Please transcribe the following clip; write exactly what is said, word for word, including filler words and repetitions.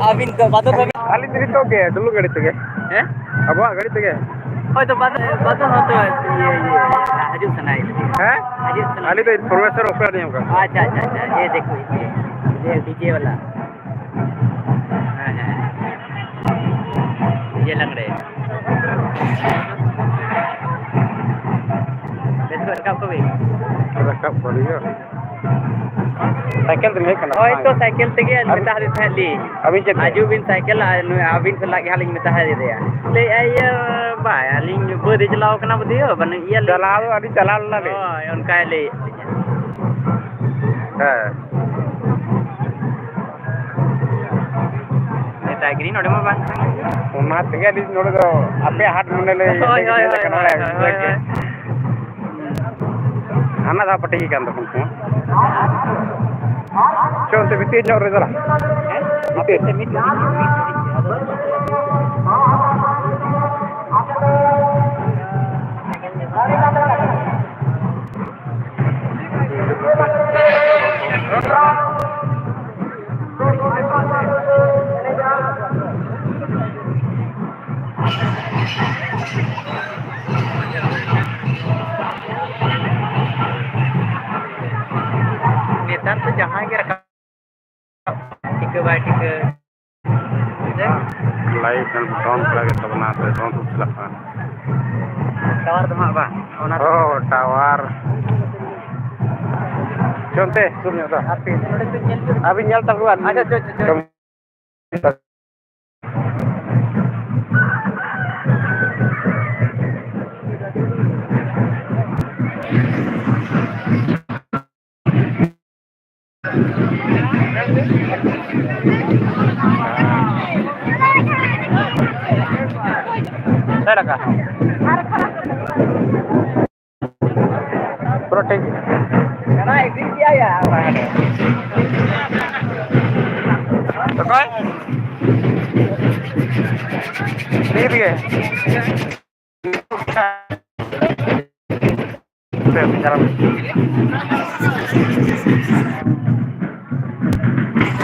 ᱟᱹᱵᱤᱱ ᱫᱚ ᱵᱟᱫᱚᱞ ᱵᱟᱹᱵᱤᱱ ᱟᱹᱞᱤᱧ ᱫᱚ ᱱᱤᱛᱚᱜ ᱜᱮ ᱰᱩᱞᱩ ᱜᱟᱹᱰᱤ ᱛᱮᱜᱮ᱾ ᱦᱮᱸ? ᱟᱵᱚᱣᱟᱜ ᱜᱟᱹᱰᱤ ᱛᱮᱜᱮ᱾ ᱦᱳᱭ ᱛᱚ, ᱵᱟᱫᱚᱞ, ᱵᱟᱫᱚᱞ ᱦᱚᱸᱛᱚ ᱤᱭᱟᱹ, ᱤᱭᱟᱹ, ᱦᱤᱡᱩᱜ ᱥᱟᱱᱟᱭᱮᱫ ᱞᱤᱧᱟ᱾ ᱦᱮᱸ? ᱦᱤᱡᱩᱜ ᱥᱟᱱᱟᱭᱮᱫ ᱟᱹᱞᱤᱧ ᱫᱚ ᱤᱱᱯᱷᱚᱨᱢᱮᱥᱚᱱ ᱚᱠᱚᱭ ᱞᱤᱧ ᱮᱢ ᱠᱟᱜ ᱠᱚᱣᱟ? ᱟᱪᱪᱷᱟ, ᱟᱪᱪᱷᱟ, ᱟᱪᱪᱷᱟ, ᱤᱭᱟᱹ ᱫᱮᱠᱷᱚ, ᱤᱭᱟᱹ, ᱤᱭᱟᱹ ᱰᱤᱡᱮ ᱵᱟᱞᱟ᱾ ᱦᱮᱸ, ᱦᱮᱸ᱾ ᱰᱤᱡᱮ ᱞᱟᱜᱽᱲᱮ᱾ ᱵᱮᱥ ᱠᱚ ᱨᱟᱠᱟᱵ ᱠᱚᱵᱤᱱ᱾ ᱨᱟᱠᱟᱵ ᱠᱚᱣᱟᱞᱤᱧ ᱫᱚ᱾ ᱥᱟᱭᱠᱮᱞ ᱛᱮᱞᱤᱧ ᱦᱮᱡ ᱠᱟᱱᱟ᱾ ᱦᱳᱭ ᱛᱚ, ᱥᱟᱭᱠᱮᱞ ᱛᱮᱜᱮ ᱟᱹᱵᱤᱱ ᱢᱮᱛᱟ ᱦᱟᱫᱮ ᱛᱟᱦᱮᱸᱫ ᱞᱤᱧ᱾ ᱟᱹᱵᱤᱱ ᱪᱮᱫ ᱛᱮ? ᱦᱤᱡᱩᱜ ᱵᱤᱱ ᱥᱟᱭᱠᱮᱞ ᱟᱨ ᱱᱩᱭ ᱟᱹᱵᱤᱱ ᱥᱟᱞᱟᱜ ᱜᱮ ᱦᱟᱸᱜ ᱞᱤᱧ ᱢᱮᱛᱟ ᱦᱟᱫᱮᱭᱟ᱾ ᱞᱟᱹᱭᱮᱫᱼᱟᱭ, "ᱤᱭᱟᱹ, ᱵᱟᱭ, ᱟᱹᱞᱤᱧ ᱵᱟᱹᱫᱽ ᱮ ᱪᱟᱞᱟᱣ ᱠᱟᱱᱟ ᱵᱚᱫᱷᱚᱭ, ᱵᱟᱹᱱᱩᱜ ᱭᱟ ᱞᱤᱧ᱾" ᱪᱟᱞᱟᱣ ᱫᱚ ᱟᱹᱞᱤᱧ ᱪᱟᱞᱟᱣ ᱞᱮᱱᱟ ᱞᱤᱧ᱾ ᱦᱳᱭ, ᱚᱱᱠᱟᱭ ᱞᱟᱹᱭᱮᱫ ᱞᱤᱧᱟ᱾ ᱦᱮᱸ᱾ ᱢᱮᱛᱟᱭ ᱠᱟᱹᱱᱟᱹᱧ, ᱱᱚᱰᱮ ᱢᱟ ᱵᱟᱝ ᱥᱟᱺᱜᱤᱧᱟ᱾ ᱚᱱᱟ ᱛᱮᱜᱮ ᱟᱹᱞᱤᱧ ᱱᱚᱰᱮ ᱫᱚ ᱟᱯᱮᱭᱟᱜ ᱦᱟᱴ ᱢᱚᱱᱮ ᱞᱮ ᱦᱳᱭ, ᱦᱳᱭ, ᱧᱮᱞᱮ ᱦᱳᱭ, ᱠᱟᱱᱟ, ᱦᱳᱭ, ᱵᱟᱲᱟᱭ ᱦᱳᱭ, ᱵᱩᱡᱷᱟᱹᱣ ᱦᱳᱭ, ᱠᱮᱫ᱾ ᱦᱳᱭ᱾ ᱦᱟᱱᱟ ᱫᱷᱟᱣ ᱯᱟᱹᱴᱤ ᱜᱮ ᱠᱟᱱ ᱛᱟᱵᱚᱱ ᱛᱟᱦᱮᱸᱫ᱾ ᱪᱚ, ᱚᱱᱛᱮ ᱵᱷᱤᱛᱤᱨ ᱧᱚᱜ ᱨᱮ ᱫᱟᱞᱟ᱾ ᱦᱮᱸ? ᱵᱷᱤᱛᱤᱨ᱾ ᱟᱯᱮ ᱥᱮᱫ ᱢᱤᱫ ᱜᱷᱟᱹᱲᱤᱡ, ᱢᱤᱫ ᱜᱷᱟᱹᱲᱤᱡ, ᱟᱫᱚ ᱱᱮᱛᱟᱨ ᱫᱚ ᱡᱟᱦᱟᱸᱭ ᱜᱮ ᱨᱟᱠᱟᱵ ᱴᱷᱤᱠᱟᱹ ᱵᱟᱭ ᱴᱷᱤᱠᱟᱹ᱾ ᱞᱟᱭᱤᱴ ᱰᱟᱣᱩᱱ ᱪᱟᱞᱟᱜ ᱠᱟᱱᱟ᱾ ᱴᱟᱣᱟᱨ ᱫᱚ ᱦᱟᱸᱜ ᱵᱟᱝ, ᱚᱱᱟ ᱚ, ᱴᱟᱣᱟᱨ᱾ ᱪᱚ ᱚᱱᱛᱮ ᱥᱩᱨ ᱧᱚᱜ ᱫᱚ᱾ ᱟᱨ ᱛᱤᱱ ᱱᱚᱰᱮ ᱯᱮ ᱧᱮᱞ ᱠᱮᱫᱟ? ᱟᱹᱵᱤᱱ ᱧᱮᱞ ᱛᱟᱠᱚ ᱟᱨ ᱟᱪᱪᱷᱟ, ᱟᱪᱪᱷᱟ, ᱟᱪᱪᱷᱟ, ᱟᱪᱪᱷᱟ᱾ ᱥᱟᱭ ᱴᱟᱠᱟ᱾ ᱯᱩᱨᱟᱹ ᱴᱷᱤᱠ ᱜᱮᱭᱟ᱾ ᱚᱠᱚᱭ? ᱴᱷᱤᱠ ᱜᱮᱭᱟ᱾